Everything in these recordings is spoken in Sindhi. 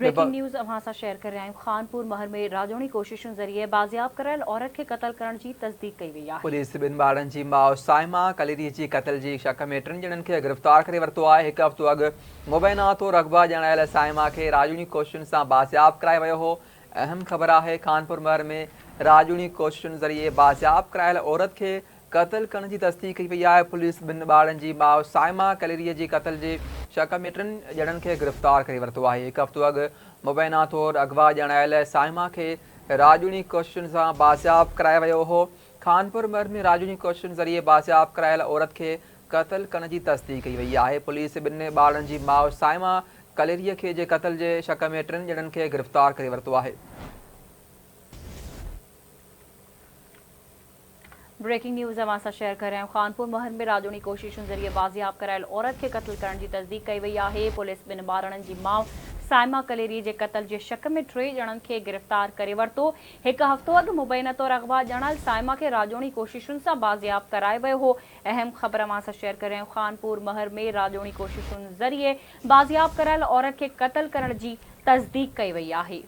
بريڪنگ نيوز اوهان سان شيئر ڪري رهيا آهيون خانپور مهر ۾ راڄوڻي ڪوششن ذريعي بازياب ڪرايل عورت کي قتل ڪرڻ جي تصديق ڪئي وئي آهي. پوليس ٻن ٻارڙن جي ماء صائمه ڪليري جي قتل جي شڪ ۾ ٽن ڄڻن کي گرفتار ڪري ورتو آهي، هڪ هفتو اڳ مبينا طور اغوا ڄاڻايل صائمه کي راڄوڻي ڪوششن سان بازياب ڪرايو ويو هو، اهم خبر آهي خانپور مهر ۾ راڄوڻي ڪوششن ذريعي بازياب ڪرايل عورت کي قتل ڪرڻ جي تصديق ڪئي وئي آهي، پوليس ٻن ٻارڙن جي ماء صائمه ڪليري جي قتل جي شڪ ۾ ٽن ڄڻن کي گرفتار ڪري ورتو آهي، هڪ هفتو اڳ مبينا طور اغوا ڄاڻايل صائمه کي راڄوڻي ڪوششن سان بازياب ڪرايو ويو هو، خانپور مهر ۾ راڄوڻي ڪوششن ذريعي بازياب ڪرايل عورت کي قتل ڪرڻ جي تصديق ڪئي وئي آهي، پوليس ٻن ٻارڙن جي ماء صائمه ڪليري کي جي قتل جي شڪ ۾ ٽن ڄڻن کي گرفتار ڪري ورتو آهي. بريڪنگ نيوز اوهان سان شيئر ڪري رهيا آهيون خانپور مهر ۾ راڄوڻي ڪوششن ذريعي بازياب ڪرايل عورت کي قتل ڪرڻ جي تصديق ڪئي وئي آهي پوليس ٻن ٻارڙن جي ماء صائمه ڪليري جي قتل جي شڪ ۾ ٽي ڄڻن کي گرفتار ڪري ورتو هڪ هفتو اڳ مبينا طور اغوا ڄاڻايل صائمه کي راڄوڻي ڪوششن سان بازياب ڪرايو ويو هو اهم خبر اوهان سان شيئر ڪري رهيا آهيون خانپور مهر ۾ راڄوڻي ڪوششن ذريعي بازياب ڪرايل عورت کي قتل ڪرڻ جي تصديق ڪئي وئي آهي.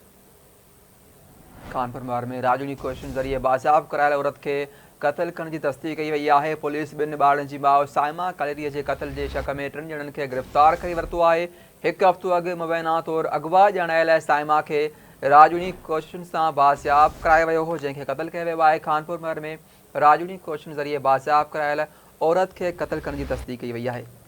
خانپور مهر ۾ راڄوڻي ڪوششن ذريعي بازياب ڪرايل عورت کي قتل ڪرڻ جي تصديق ڪئي وئي آهي، پوليس ٻن ٻارڙن جي ماء صائمه ڪليري جي قتل جي شڪ ۾ ٽن ڄڻن کي گرفتار ڪري ورتو آهي، هڪ هفتو اڳ مبينا طور اغوا ڄاڻايل صائمه کي راڄوڻي ڪوششن سان بازياب ڪرايو ويو هو، جنهن کي قتل ڪيو ويو آهي، خانپور مهر ۾ راڄوڻي ڪوششن ذريعي بازياب ڪرايل عورت کي قتل ڪرڻ جي تصديق ڪئي وئي آهي.